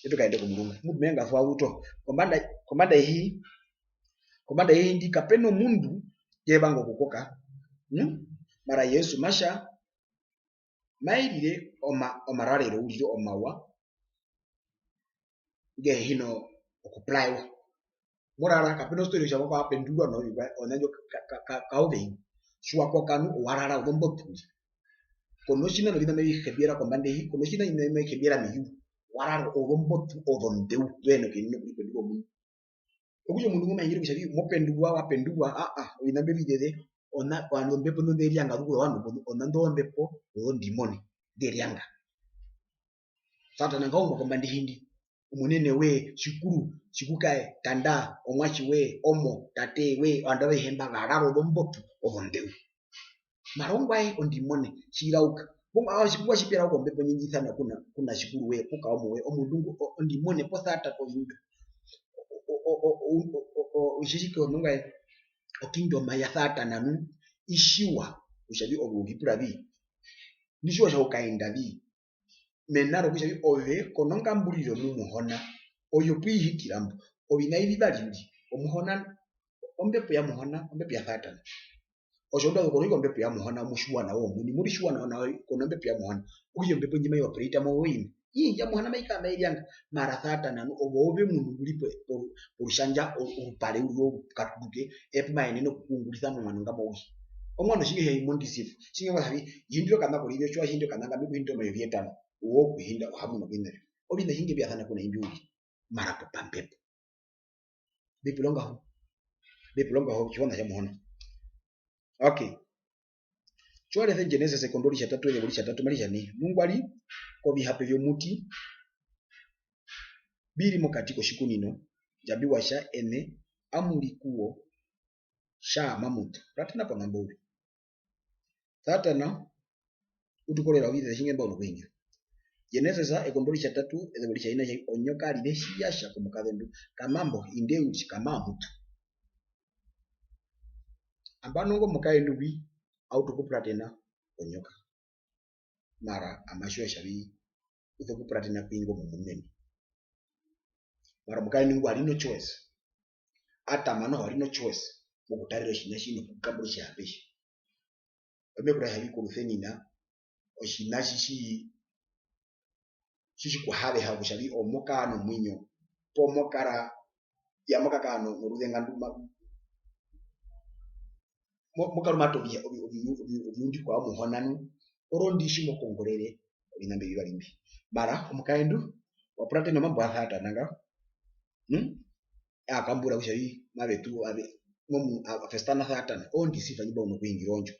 Etu kaende komurungu. Mutu me vanga twa uto. Kombanda, kombanda yehi, kombanda yehi ndi kape na omundu ngu vanga okukoka. Hmm? Mara Jesu ma tja, ma irire oma-, omararero uriri omawa, nge hi na okupraewa. Mo rara, kape na story kutja wa pendurwa noviwa, ona ndjo ka, ka, ka, ka, kauveyi. Tji wa koka nu, wa rara ozombotu. Ko notjiṋa noviṋa mbi vi hembiera kombanda yehi, ko notjiṋa noviṋa mbi vi hembiera meyuru. Wa rara ozombotu ozonḓeu, ndu hi na kuyenena okuripendura omuini. Okutja omundu ngu ma hingire kutja vi mo pendurwa, wa pendurwa, aa, oviṋa mbyo ovizeze, ona, ovandu ombepo ndo nḓe rianga, zu kuza ovandu mbo, ona ndo ombepo ozondimone, nḓe rianga. Satana nga ungwa kombanda yehi ndi, omunene we, tjikuru, tjikukae, tanda, omuatje we, omo, tate we, ovandu avehe mba va rara ozombotu ozonḓeu. Mara ongwaye ondimone, tji rauka. Mbo-, ah, tji-, ongwaye tji pe rauka ombepo ndji ndji sana kuna, kuna tjikuru we, kukaomo we, omundu ngo, o-, ondimone, poo Satana oviṋa. O-, o-, o-, o-, o-, o-, o-, otjitjike nongwaye, okingdom ya Satana nu, i tjiwa kutja vi ove u ripura vi. Ni tjiwa kutja u kaenda vi. Mena rokutja vi ove ko nongamburiro mu Muhona, oyo pu i hitira mbo. Oviṋa evi vivari uriri, Omuhona, ombepo ya Muhona, ombepo ya Satana. Otjo ndu azu ko noiko ombepo ya Muhona, omutjiwa nawa omuini, mu ritjiwa nawa nawa ko nombepo ya Muhona. Okutja ombepo ndji mai operate mo ove oine. Ii, ya Muhona mai kara mai rianga, mara Satana nu, ove, ove omundu ngu ri po-, po-, porutjandja o-, orupare uriri orukaturuke, e pu ma yenene okukuungurisa momuano nga mo uri. Omuano tjinga e hi mo deceive, tjinga wa kutja vi, hindira okana korive, tji wa hindi okana nga, me ku hindire omayovi yetano, owo okuhinda ohamuna oviṋa vyo. Oviṋa avihe mbya sana kuna imbi uriri, mara popambepo. Mbi pura ongaho. Mbi pura ongaho, tjiwana tja Muhona. Okay. Tji wa rese Genesis ekondo oritjatatu, ezeva oritjatatu, mari tja nai. Nungwari, kovihape vyomuti, mbi ri mokati kotjikunino, Ndjambi wa tja, eṋe, amu ri ku wo, tjaa mamu ṱu. Puratena ponambo uriri. Satana, u tu korera oviṋa tjinga mba uno kuhingira. Genesis ekondo oritjatatu, ezeva oritjaine, tja i, onyoka arire tji ya tja komukazendu, kamambo, indee uriri, kamaa mu ṱu. Nambano ingo mukazendu ngwi, a utu okupuratena onyoka. Mara ama tjiwa kutja vi, u sokupuratena ku ingo momunene. Mara omukazendu ngwi wa ri no choice. Adam noho wa ri no choice mokutarera otjiṋa tji nokukambura otjihape tji. Ame ku raere kutja vi korusenina, otjiṋa tji tji-, tji tji ku haveha kutja vi ove mo kara nomuinyo, poo mo kara, iya, mo kakara no-, noruzenga ndu ma-, mo-, mo karumata ovi-, ovi-, ovi-, ovi-, oviundju kwa Muhona nu, orondu tji mo kongorere oviṋa mbyo vivari mbi. Mara omukazendu wa puratene omambo wa Satana nga, hmm? A kambura kutja vi, mave tu, ave, momu-, a, a festana Satana, o deceive ndji mba uno kuhingira ondjo.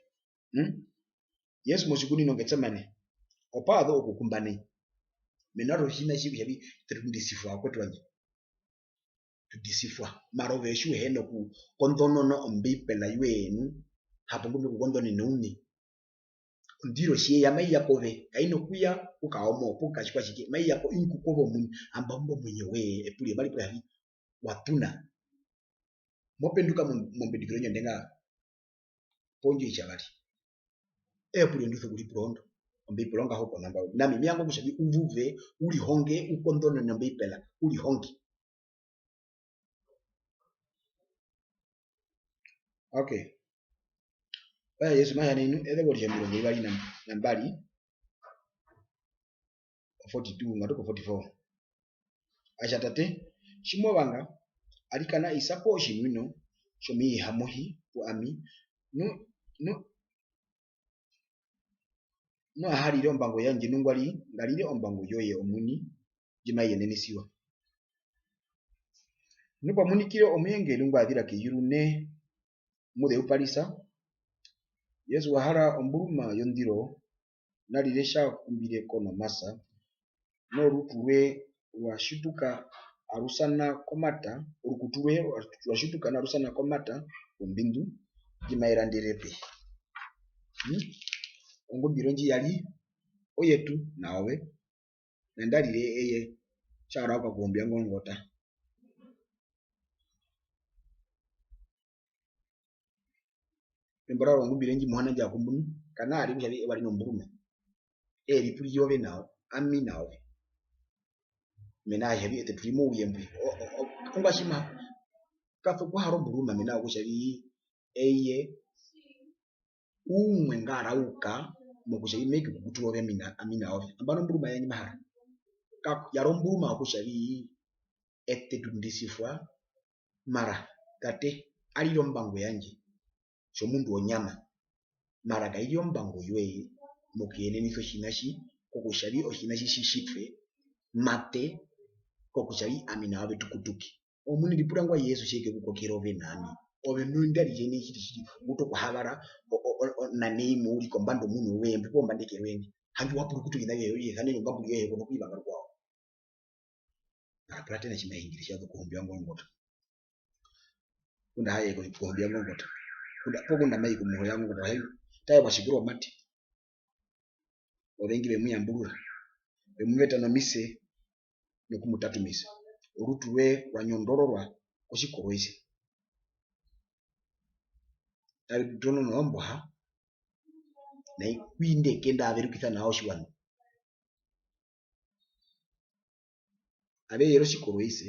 Hmm? Jesu motjikunino Getsemane, opa zu okukumba nai. Mena rotjiṋa tji kutja vi, tu deceivwa, vakwetu vandje. Tu deceivwa. Mara ove tji u hi na okukonḓonona Ombeibela yoye nu, hapo ngu me ku konḓonene uṋe. Ondiro tji ye ya mai ya kove, kai na okuya ku kaomo, poo ku katjikwatjike, mai ya ko, i ku kove omuini, amba umba omuinyo woye, epuriro mari pura kutja vi, wa ṱuna. Mo penduka mo-, mombendukiro ndjo ndenga poo ndjo oitjavari. Epuriro ndi u sokuripura ondo, Ombeibela ongaho ponamba uriri. Nami me vanga kutja vi u zuve, u rihonge, u konḓonone Ombeibela, u rihonge. Okay. Okutja Jesu ma tja nai nu, ezeva oritja omirongo vivari na, na mbari, forty-two, ngatu ko forty-four. A tja, Tate, tji mo vanga, arikana isa po otjinwino tjomuihamoi ku ami, nu, nu, nu a ha rire ombango yandje, nungwari nga rire ombango yoye omuini. ndji mai yenenisiwa. Nu pa munikire omuengeri ngwa zira keyuru ne mu zeuparisa, Jesu wa hara omburuma yondiro, narire tja kumbire ko nomasa, norutu rwe rwa tjituka arusana komata, orukutu rwe rwa tjituka narusana komata wombindu ndji mai randere pehi. Hmm? Ongumbiro ndji ya ri oyetu na ove, nandarire eye tja rauka kohumbiyangongota. Embo rarwe ongumbiro ndji Muhona ndja kumbu nu, kanaa ri kutja vi ewa ri nomburuma. Ee ripurire ove na ami na ove. Mena rokutja vi eṱe tu ri mouye mbwi. O, o, o, ongwa tji ma, kaso kuhara omburuma mena rokutja vi eye umwe nga rauka mokutja vi me ku kukutura ove ami na, ami na ove. Nambano omburuma yandje ma hara. Ka, ya ri omburuma yokutja vi eṱe tu ndisifwa, mara tate, arire ombango yandje, tjomundu wonyama, mara kai ri ombango yoye mokuyenenisa otjiṋa tji, kokutja vi otjiṋa tji tji tjitwe mate, kokutja vi ami na ove tu kutuke. Omuini, ripura ngwa Jesu tje ke ku kokera ove na ami. Ove nu nandarire nai tjiri tjiri, u uta okuhavara o, o, o, o, nanai mo u ri kombanda omuini woye mbwi poo kombanda eke roye ndji. Handje wa purukuta oviṋa vyoye, o isana nongamburiro yoye ko nokuivanga rukwao. Mara puratena tji mai hungire tja zu kohumbiyangongota. Ngunda a ha i ko-, kohumbiyangongota. Ngunda, poo ngunda mai komuhoro yangongota, wa hee, tara kwa tjikirwa omate. Ovengi ve mu yamburura. Ve mu veta nomise nokumutatumisa. Orutu rwe rwa nyondororwa kotjikoroise. Tari tono nozomboha, nai ku indi ekenda a verukisa nao otjiwaṋa. Ave yere otjikoroise,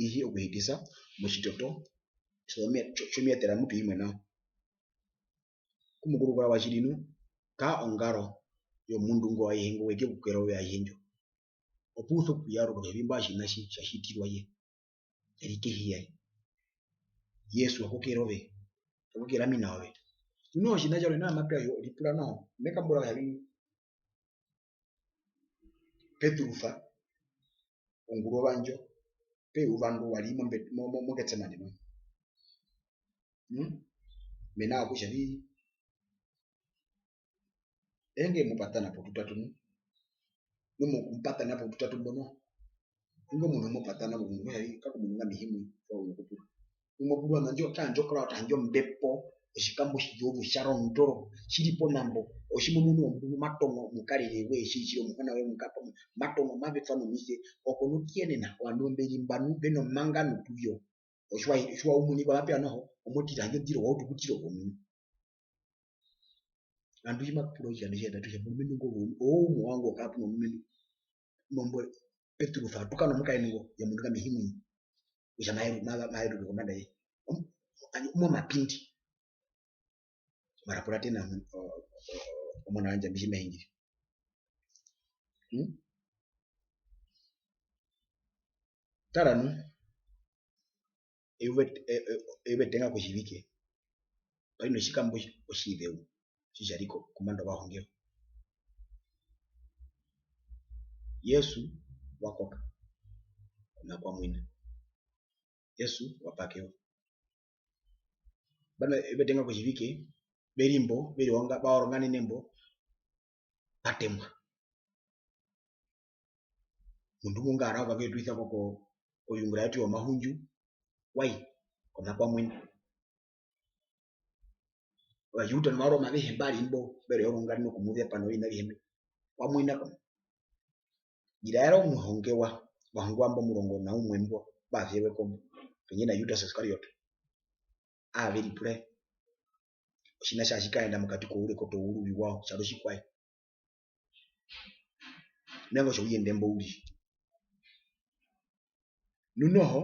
ihi okuhitisa motjitoto tjomie-, tjo-, tjomiatera mutu imwe nao. Ku Mukuru kura wa tjiri nu, ka ongaro yomundu ngo aihe ngo we ke ku kera ove aihe ndjo. Opu u sokuyaruka kutja vi mba otjiṋa tji tja tjitirwa ye, e ri kehi yaye. Jesu wa kokera ove, wa kokera ami na ove. Nu noho otjiṋa tjarwe nao mape ya ripura nao, me kambura kutja vi Petrus, ongurova ndjo, pe uvandu wa ri mombe-, mo, mo, mo Getsemane mo. Hmm? Mena rokutja vi, enge mu patana potutatu nu. Nu mokumupatana potutatu mbo noho, ingo omundu mo patana mokumunu kutja vi, kako mundu nga ami hi mwi, twa uno kupura. Nu mo purwa nandjo, tjandje okara, tjandje ombepo, otjikambo tjizeu tja rondoro, tji ri pomambo, otji mo munu omundu ma tono omukarere we, tji, tji ri omuhona we mukapa, ma tono, ma vetwa nomise, oko nu ku yenena, ovandu mbe ri mba nu, ve nomangano ku yo. Otjiwa, otjiwa u munika mape ya noho, omo tira, handje ondiro wa utu okutira omundu. Ngandu tji ma pura otjikando tjitjatatu kutja, omurumendu ngo, oumwe wangu wa kara pu nomurumendu, nombo Petrus a tukana omukaendu ngo, ye omundu nga ami hi mwi, kutja ma yeru-, ma, ma yeruke kombanda ye. Om-, omomapindi. Mara puratena, o, o, o, omuna wandje ambi tji ma hingire. Hmm? Tara nu, eyuva et-, e-, e-, eyuva etenga kotjivike, pa ri notjikambo otjizeu tji tja ri ko-, kombanda yovahongewa. Jesu wa koka, koṋa kwa mwina. Jesu wa pakewa. Nambano eyuva etenga kotjivike, ve ri mbo, ve ri onga-, va woronganene mbo, va temwa. Omundu umwe nga rauka ke tu isa ko, ko, koviungura vyetu vyomahundju, wai, koṋa kwa mwina. Ovajuda nOvaroma avehe mba ri mbo, ve ri oronganene okumuzepa noviṋa avihe mbi. Kwa mwina ko. Iraera omuhongewa, ovahongewa mbo omurongo na umwe mbo, mba verwe ko mbo, pendje na Judas Iskariot. Aave ripura. Otjiṋa tja tji kaenda mokati koure koto ouruvi wao, tja ri otjikwaye. Mehee kutja ouyende mbo u ri. Nu noho,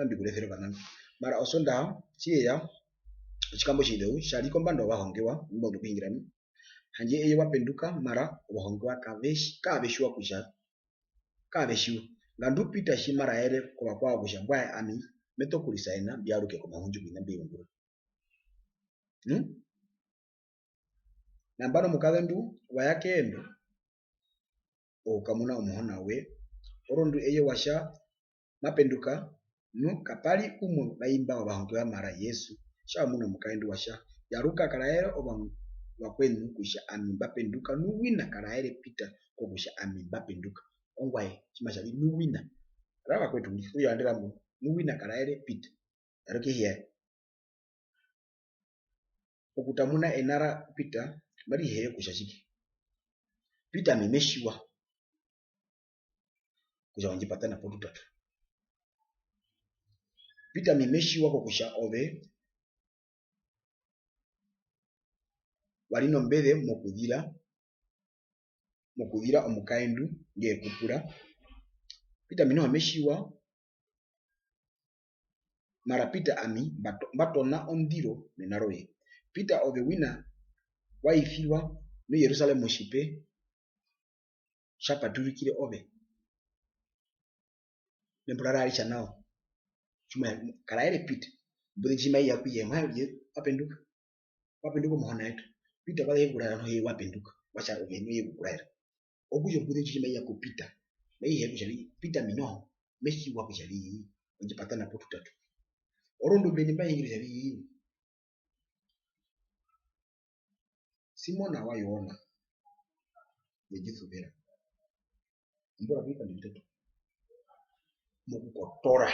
mbi ku resere okanana. Mara Osondaha, tji ye ya, otjikambo otjizeu, tja ri kombanda yovahongewa, mbo ndu okuhungira nu. Handje eye wa penduka, mara ovahongewa kave tji-, kaave tjiwa kutja kaave tjiwa. Ngandu Pita tji ma raere kovakwao kutja, mbwae ami me tokurisaena, mbi yaruke komahundju ku oviṋa mbi ungura. Hmm? Nambano omukazendu wa ya keendo okukamuna omuhona we. Orondu eye wa tja, "Ma penduka, nu kapa ri umwe wa imba ovahongewa mara Jesu." Tja muna omukazendu wa tja, "Yaruka, karaere ovandu vakweṋu kutja ami mba penduka, nu wina karaere Pita kokutja ami mba penduka." Ongwaye, tji ma tja vi, "Nu wina." Rara vakwetu, ndi kuyandera mbo, "Nu wina karaere Pita." Yaruka, ihe. Okutamuna ena ra Pita, mari hee kutja tjike? Pita ami me tjiwa kutja we ndji patana potutatu. Pita ami me tjiwa kokutja ove wa ri nombeze mokuzira, mokuzira omukazendu nge ku pura. Pita ami noho me tjiwa, mara Pita ami mba to-, mba tona ondiro mena roye. Pita ove wina wa isirwa nu Jerusalem otjipe tja paturukire ove. Membo rarwe ari tja nao. Tjimuna, karaere Pita. Ombuze ndji mai ya ku ye, mwa ye, wa penduka. Wa penduka omuhona wetu. Pita kwa za ye kuraera noho ye wa penduka. Wa tja ove noho ye ku kuraera. Okutja ombuze ndji mai ya ku Pita. Mai hee kutja vi, Pita ami noho, me tjiwa kutja vi, we ndji patana potutatu. Orondu mbeni mba hingire kutja vi, Simona wa Joona, we ndji suvera. Ombura ovikando vitatu. Mokukotora,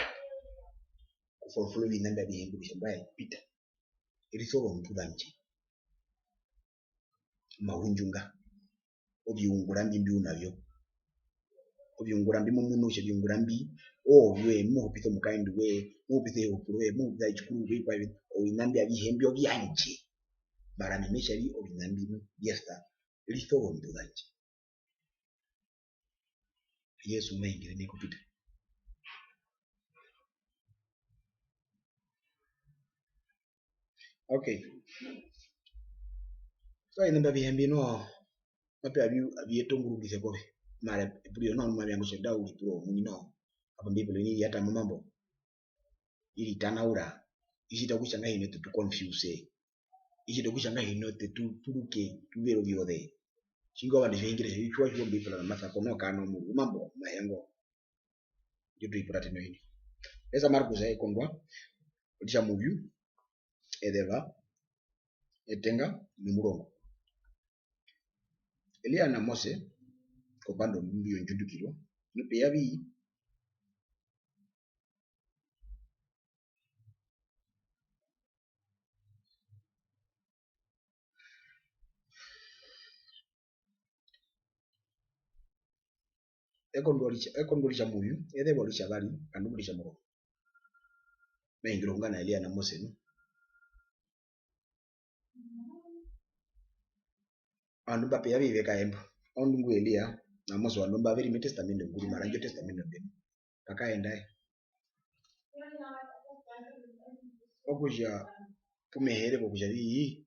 okufulufula oviṋa mbi avihe mbi kutja mbwae, Pita, risa ozondu zandje. Omahundju nga, oviungura mbi mbi u na vyo. Oviungura mbi mo munu kutja oviungura mbi oovyoye, mo hupisa omukazendu woye, mo hupisa ehukuru roye, mo hupisa otjikuru roye, kwa, oviṋa mbi avihe mbi ovyandje. Mara ami me tja vi oviṋa mbi, yes, risa ozondu zandje. Jesu ma hingire nai ku Pita. Okay. So, oviṋa mbi avihe mbi noho, mape ya avi-, avi yeta ongurungise kove. Mara epuriro noho, mavi ya kutja nda u ripura omuini noho. Hapo Ombeibela oini i yata momambo, i ritanaura, i tjita kutja ngahino eṱe tu confuse, i tjita kutja ngahino eṱe tu puruke, tu vere ovyoze. Tjinga ovandu tji ve hingire kutja tjiwa tjiwa Ombeibela nomasa, kono kana omuru, omambo omahe ngo. Ndjo tu i puratene oini. Lesa Markus ekondwa oritjamuvyu, ezeva, etenga, nomurongo. Elia na Mose, kombanda yondundu yondjundukiro, nu pe ya vi. Ekondwa oritja-, ekondwa oritjamuvyu, ezeva oritjavari, kandungu oritjamurongo. Ma hungire ohunga na Elia na Mose nu. Ovandu mba pe ya vi ve kaembo. Orondu ngwi Elia na Mose, ovandu mba ve ri metestamende enguru, mara indjo testamende ondenu. Ka kaenda ye. Okutja pu me hee kokutja vi,